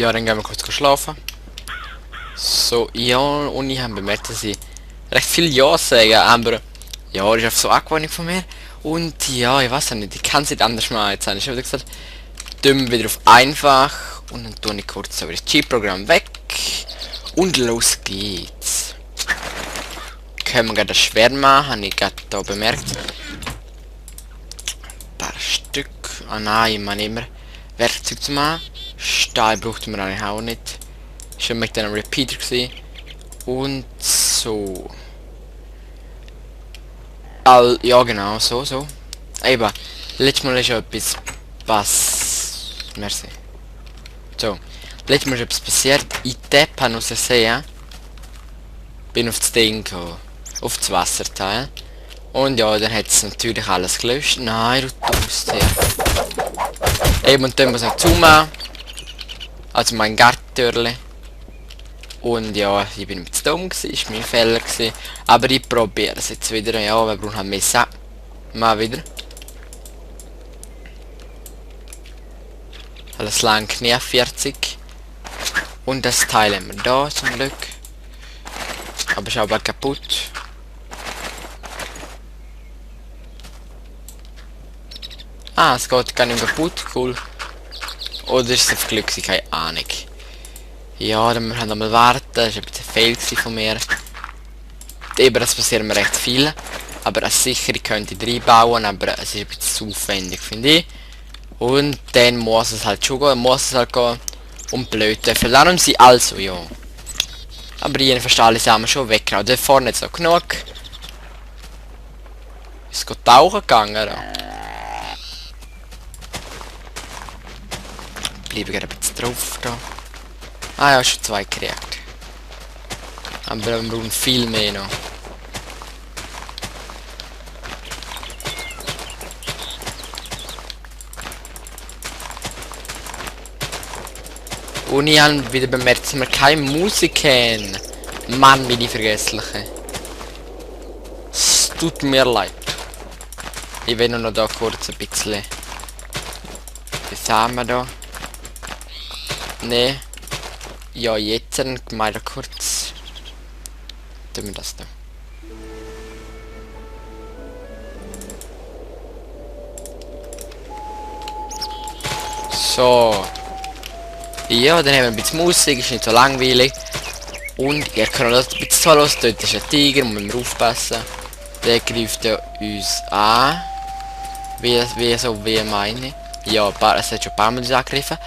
Ja, dann gehen wir kurz schlafen. So, ja, und ich habe bemerkt, dass ich recht viel Ja sagen, aber ja, das ist einfach so Angewohnung von mir. Und ja, ich weiß auch nicht, ich kann es nicht anders machen. Jetzt habe ich schon wieder gesagt, tun wieder auf einfach und dann tue ich kurz so das Cheat-Programm weg und los geht's. Können wir gerade das schwer machen, habe ich gerade da bemerkt. Ein paar Stück. Ah nein, ich meine immer Werkzeug zu machen. Stahl braucht man eigentlich auch nicht. Schon mit einem Repeater gesehen. Und so. Ja genau, so. Eben. Letztes Mal ist ja etwas Merci. So. Letztes Mal ist etwas passiert. Ich tappe aus der See. Bin auf das Ding gekommen. Auf das Wasserteil. Und ja, dann hat es natürlich alles gelöscht. Nein, du tust ja. Eben, und dann muss ich zumachen. Also mein Gartentürli. Und ja, ich bin zu dumm gewesen, ist mein Fehler gewesen. Aber ich probiere es jetzt wieder. Ja, wir brauchen halt Messer. Mal wieder. Alles lang Knie 40. Und das Teil haben wir da zum Glück. Aber ist aber kaputt. Ah, es geht gar nicht kaputt, cool. Oder ist es auf Glück, keine Ahnung. Ja, dann müssen wir halt mal warten, das war ein bisschen Fail von mir. Eben, das passiert mir recht viel. Aber eine Sicherung könnte ich reinbauen, aber es ist ein bisschen zu aufwendig, finde ich. Und dann muss es halt schon gehen, Und blöd, verlernen sie also, ja. Aber die verstehe alle Sachen schon weg. Da vorne jetzt noch genug. Ist es tauchen gegangen, oder? Bleibe gerade ein bisschen drauf da. Ah ja, schon 2 gekriegt. Aber wir brauchen viel mehr noch. Und ich habe wieder bemerkt, dass wir keine Musik haben. Mann, bin ich vergessliche. Es tut mir leid. Ich will nur noch da kurz ein bisschen. Was haben wir da? Ne. Ja, jetzt mal kurz. Tun wir das da. So. Ja, dann haben wir ein bisschen Musik, ist nicht so langweilig. Und ihr könnt das ein bisschen zuhören, dort ist ein Tiger, muss man aufpassen. Der greift ja uns an. Wie meine. Ja, es hat schon ein paar Mal angegriffen.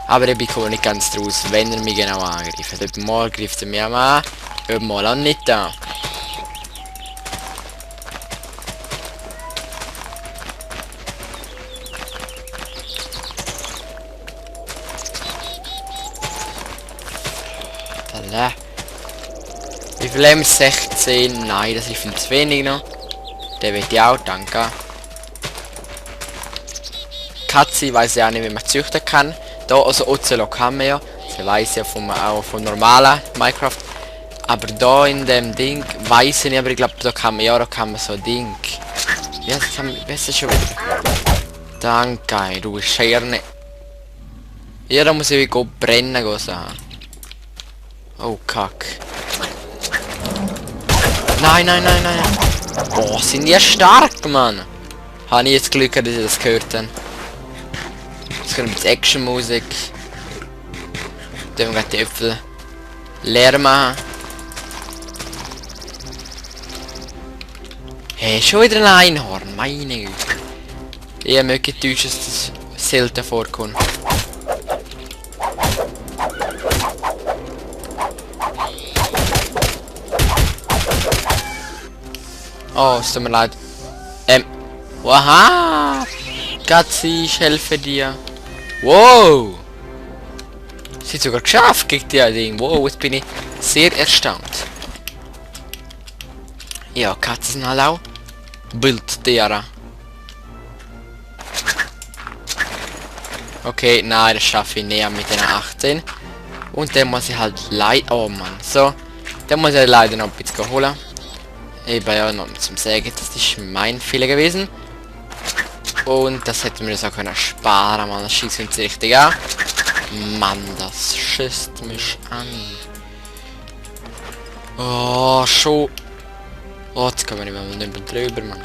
Aber ich bekomme nicht ganz draus, wenn er mich genau angreift. Dort mal greift er mich an, mal auch nicht an. Wie viel haben wir? 16? Nein, das ist viel zu wenig noch. Der wird ja auch, danke. Katze weiß ja auch nicht, wie man züchten kann. Da, also Ocelot kann man ja. Das weiß ja auch vom normalen Minecraft. Aber da in dem Ding weiß ich nicht, aber ich glaube, da kann man so ein Ding. Ja, das kann man besser schon wieder. Danke, du Scherne. Ja, da muss ich wieder brennen gehen. Oh, Kack. Nein. Boah, sind die stark, Mann. Habe ich jetzt Glück, dass ich das gehört habe. Jetzt kommt jetzt Action-Musik. Dann werden die Äpfel leer machen. Hey, schon wieder ein Einhorn, meine Güte. Ich möchte enttäuscht, dass das selten vorkommt. Oh, es tut mir leid. Aha! Katzi, ich helfe dir. Wow! Sie hat sogar geschafft gegen die Ding. Wow, jetzt bin ich sehr erstaunt. Ja, Katzen sind halt auch Bildtiere. Okay, nein, das schaffe ich näher mit den 18. Und dann muss ich halt leider... Oh Mann, so. Dann muss ich leider noch ein bisschen holen. Eben ja, noch zum Sägen, das ist mein Fehler gewesen. Und das hätten wir uns auch können sparen, man, das schießt uns richtig an. Mann, das schießt mich an. Oh, schon. Oh, jetzt kommen wir nicht mehr drüber, Mann.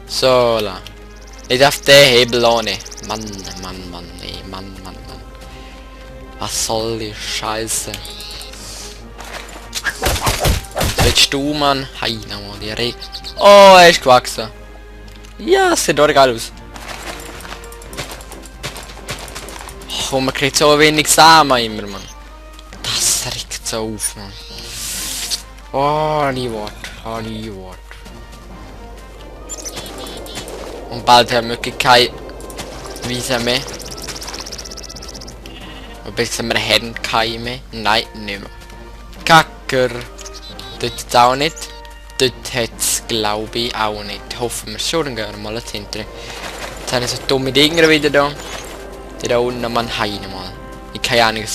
So, la. Ich darf den Hebel ohne. Mann, ey, Mann. Was soll die Scheiße? Was willst du, Mann? Hei, nochmal, die Regen. Oh, er ist gewachsen. Ja, es sieht doch geil aus. Oh, man kriegt so wenig Samen immer, Mann. Das regt so auf, Mann. Oh, nie Wort. Und bald haben wir keine Wiese mehr. Und bis wir haben keine mehr. Nein, nicht mehr. Kacker. Dort auch nicht. Dort hat es, glaube ich, auch nicht. Hoffen wir schon, dann gehen wir mal hinter. Jetzt habe ich so dumme Dinger wieder da. Die da unten, man, heine mal. Ich keine Ahnung.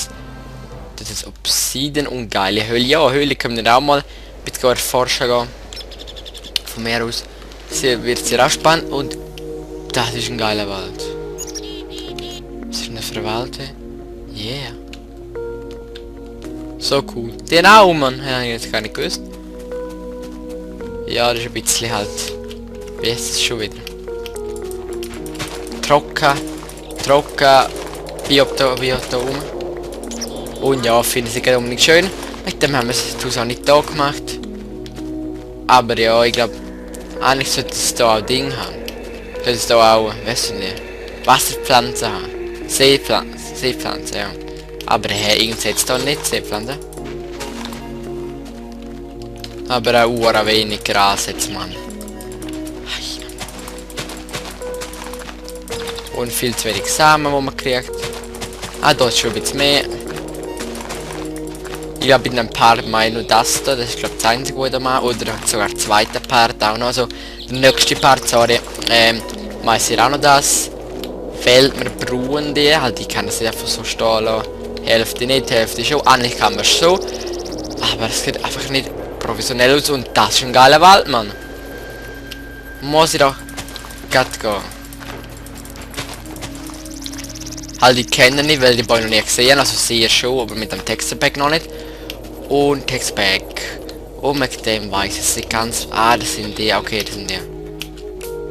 Das ist Obsidian und geile Höhle. Ja, Höhle können wir auch mal ein bisschen erforschen gehen. Von mir aus wird sie auch spannend und das ist ein geiler Wald. Was ist denn für eine Welt? Yeah. So cool. Den auch, Mann. Ja, ich jetzt gar nicht gewusst. Ja, das ist ein bisschen halt. Wie ist es schon wieder? Trocken. Biom. Und ja, finde ich gerade unbedingt schön. Mit dem haben wir es auch nicht da gemacht. Aber ja, ich glaube, eigentlich sollte es da auch Ding haben. Sollte es da auch, weißt du nicht, Wasserpflanzen haben. Seepflanzen, ja. Aber hey, irgendwie jetzt da nicht Seepflanzen. Aber auch wenig Gras jetzt, Mann. Und viel zu wenig Samen, wo man kriegt. Ah, da ist schon ein bisschen mehr. Ich habe in ein paar Mal nur das da, das ist glaube ich das einzige, was ich da mache. Oder sogar der zweite Part auch noch. Also der nächste Part, sorry, weiß ich auch noch das. Fehlt mir Bruen die, halt ich kann es nicht einfach so stehen lassen. Hälfte nicht, Hälfte schon. Eigentlich kann man es so. Aber es sieht einfach nicht professionell aus und das ist ein geiler Wald, Mann. Muss ich doch grad gehen. Halt, ich kenne nicht, weil die Bäume noch nie gesehen, also sehe schon, aber mit dem Texturpack noch nicht. Und Texturpack. Und mit dem weiß ich es nicht ganz. Ah, das sind die, okay, das sind die.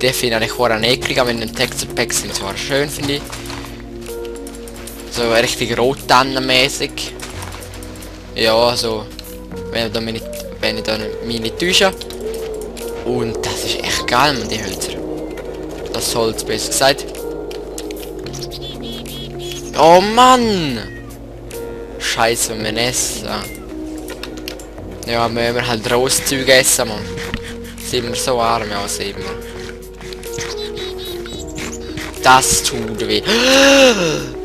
Die finde ich auch eklig, aber in den Texturpack sind sie zwar schön, finde ich. So richtig rottannenmäßig. Ja, so. Wenn ich da mich nicht täusche. Und das ist echt geil, man, die Hölzer. Das Holz, besser gesagt. Oh Mann! Scheiße, wenn wir essen. Ja, müssen wir halt Rostzeug essen, Mann. Sind wir so arm, ja, sind wir. Das tut weh.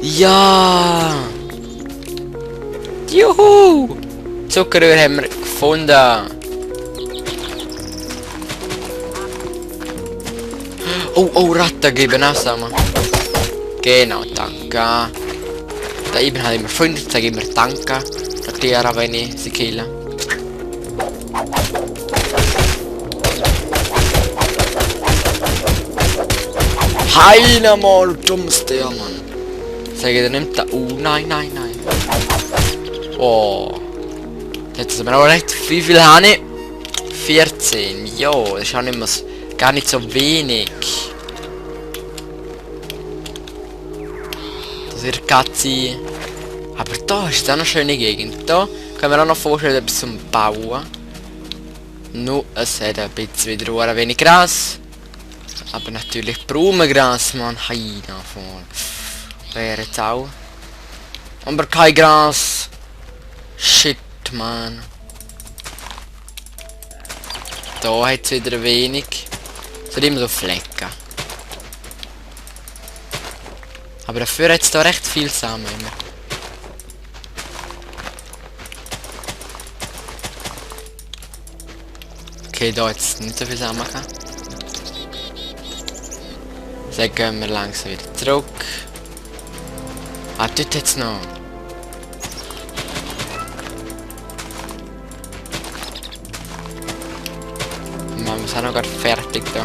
Ja! Juhu! Zuckerrühr haben wir gefunden. Oh, Ratten geben auch zusammen. Genau, danke. Da eben halt immer 5, sage immer danke. Erklären, wenn ich sie kille. Heina mal, dummes der, Mann. Sag ich, der nimmt da. Oh, nein. Oh. Jetzt sind wir auch recht. Wie viel habe ich? 14. Jo, das ist auch nicht mehr so, gar nicht so wenig. Katze. Aber da ist auch eine schöne Gegend. Da können wir auch noch vorstellen, etwas zum Bauen. Nur es hat ein bisschen wieder ein wenig Gras. Aber natürlich Brumengras, man. Heina voll. Wäre jetzt auch. Aber kein Gras. Shit, man. Da hat es wieder ein wenig. Es hat immer so Flecken. Aber dafür hat es da recht viel Samen immer. Okay, da jetzt nicht so viel Samen gehabt. Dann gehen wir langsam wieder zurück. Ah, dort jetzt noch. Man muss auch noch gar fertig da.